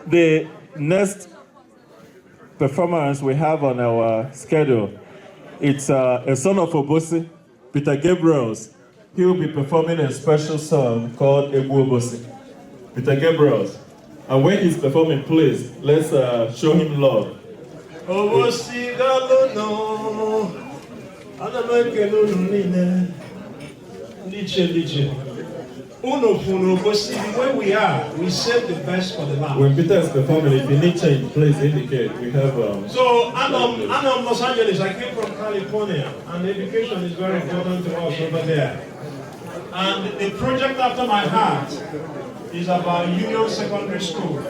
The next performance we have on our schedule, it's a son of Obosi, Peter Gabriels. He will be performing a special song called Egwu Obosi. Peter Gabriels. And when he's performing, please, let's show him love. Obosi galono, anamekelonine, liche. Uno funo Obosi, where we are, we save the best for the last. When Peter is performing, if you need change, please indicate. We have. So I'm Los Angeles. I came from California, and education is very important to us over there. And the project after my heart is about Union Secondary School.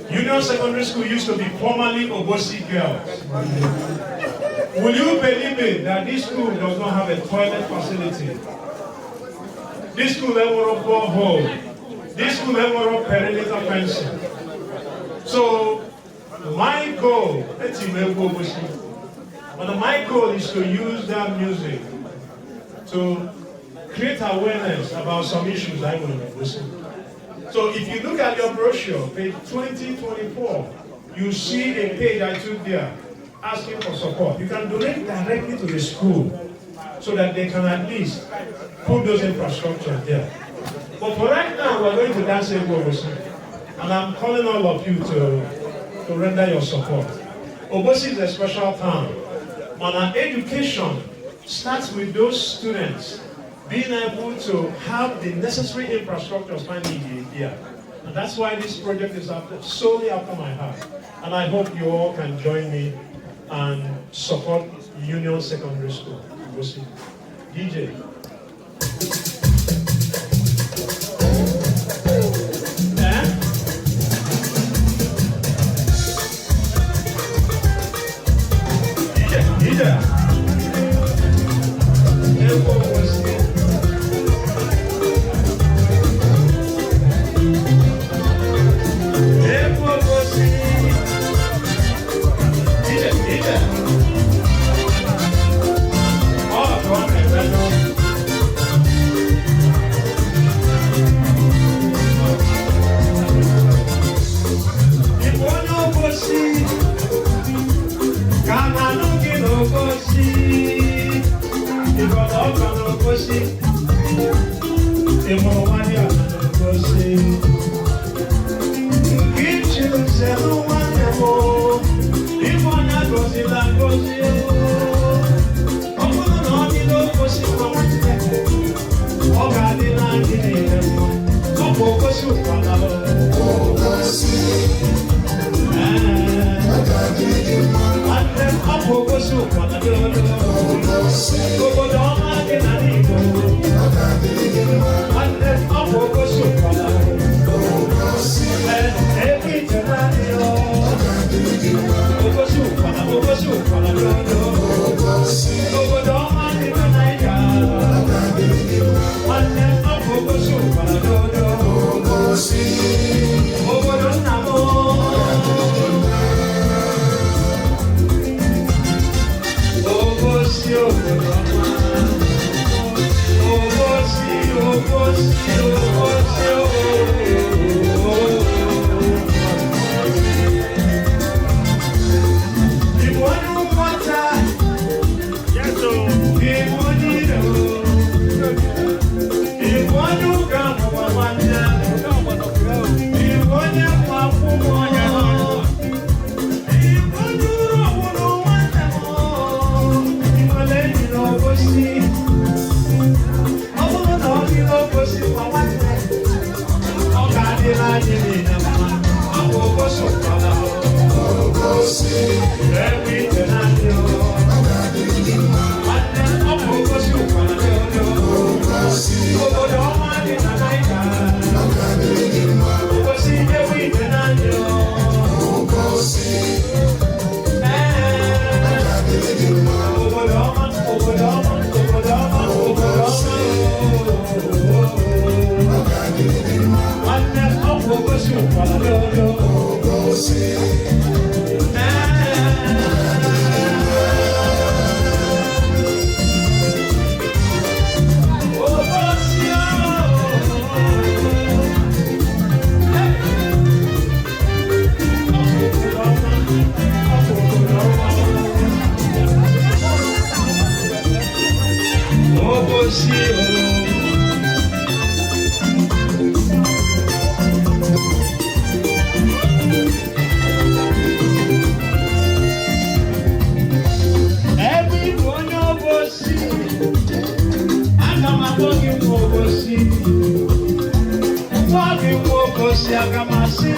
Union Secondary School used to be formerly Obosi Girls. Will you believe it that this school does not have a toilet facility? This school never up borehole. This school never up perimeter fencing. So my goal, my goal is to use that music to create awareness about some issues I want to listen. So if you look at your brochure, page 2024, you see a page I took there asking for support. You can donate directly to the school so that they can at least put those infrastructure there. But for right now, we're going to dance Egwu Obosi. And I'm calling all of you to render your support. Obosi is a special town. And our education starts with those students being able to have the necessary infrastructure finding here. And that's why this project is solely after my heart. And I hope you all can join me and support Union Secondary School. Obosi. DJ.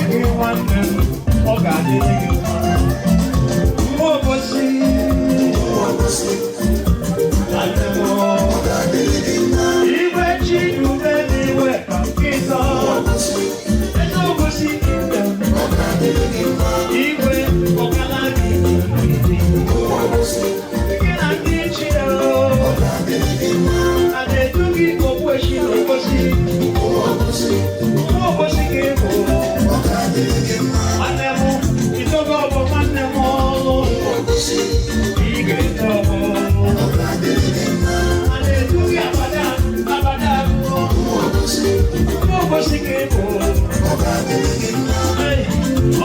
gị nwanne m, ọ ga-adịrị gị mma. Nwa Obosi, nwanne m, ọ ga-adịrị gị mma. Igwe Chidube n'iwe ka nkịta, eze Obosi kingdom, ọ ga-adịrị gị mma. Igwe ọkala gị gị na ndị Chidebe, ọ ga-adịrị gị mma. A na-edu gị okpuechi na Obosi, nwa Obosi ga-ebo, ọ ga-adịrị gị mma. Nwanne m, itogo ọbụ nwanne m ọlụ, ị ga-eto ọbụ, ọ ga-adịrị gị mma. A na-edu gị abada abụọ, nwa Obosi ga-ebo, ọ ga-adịrị gị mma.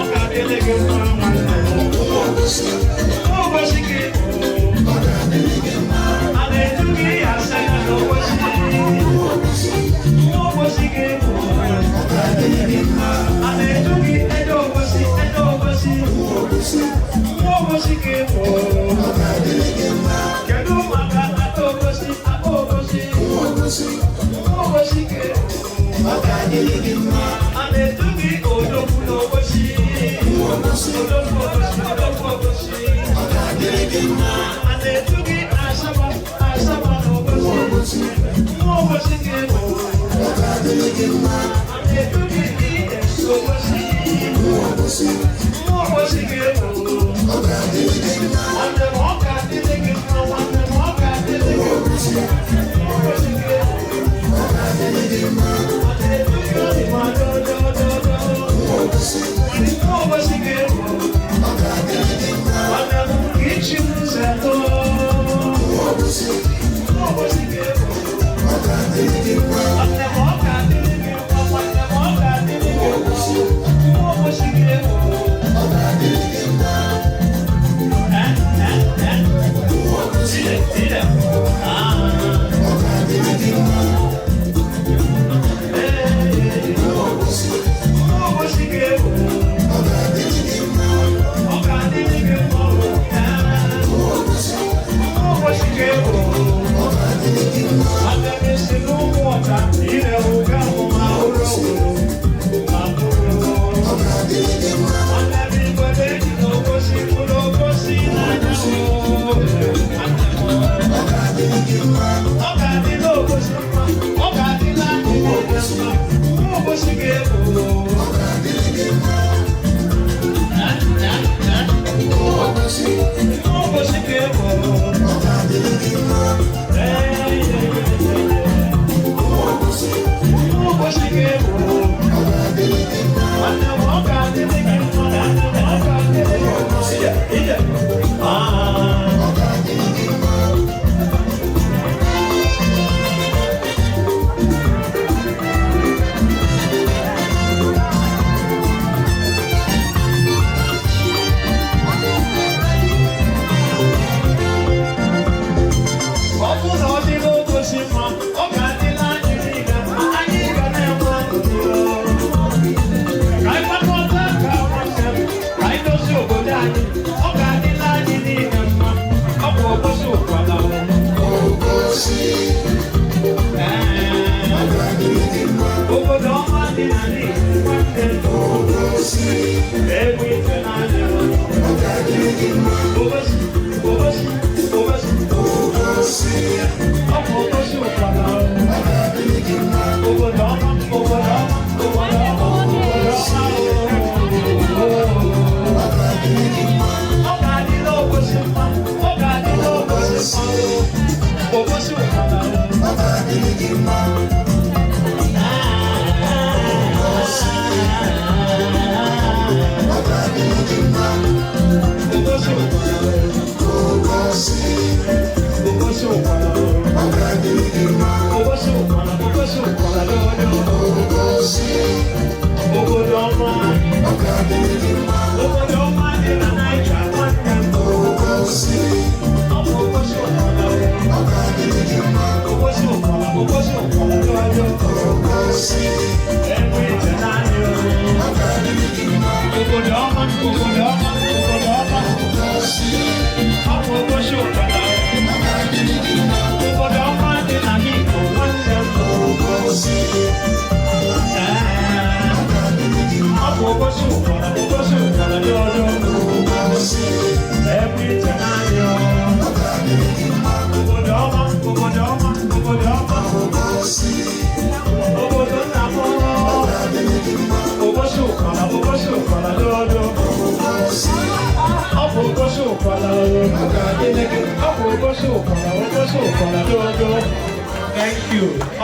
Ọ ga-adịrị gị mma nwanne m, nwa Obosi ga-ebo, ọ ga-adịrị gị mma. A na-edu gị asa ya na Obosi, nwa Obosi ga-ebo, ọ ga-adịrị gị mma. A na-edu gị edo Obosi, nwa Obosi ga-ebo, ọ ga-adịrị gị mma. Kedu maka ata Obosi, nwa Obosi ga-ebo, ọ ga-adịrị gị mma. A na-edu gị odogwu na Obosi, odogwu Obosi, ọ ga-adịrị gị mma. A na-edu gị asaba na Obosi, nwa Obosi ga-ebo, ọ ga-adịrị gị mma. A na-edu gị Obosi, nwa Obosi ga-ebo, ọ ga-adịrị gị mma. Nwanne m, ọ ga-adịrị gị mma. Nwanne m, ọ ga-adịrị gị mma. Nwa Obosi ga-ebo, ọ ga-adịrị gị mma. A na-edu gị ọdịma dodododo, nwa Obosi ga-ebo, ọ ga-adịrị gị mma. Nwanne m, ka ichi m nzetọ, nwa Obosi ga-ebo, ọ ga-adịrị gị mma. Nwanne m, ọ ga-adịrị gị mma. Nwanne m, ọ ga-adịrị gị mma. Nwa Obosi ga-ebo, ọ ga-adịrị gị mma. Obosi Thank you.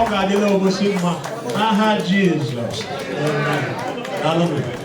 𝐏𝐿𝐼𝐴 Obosi Jesus. Amen. Hallelujah.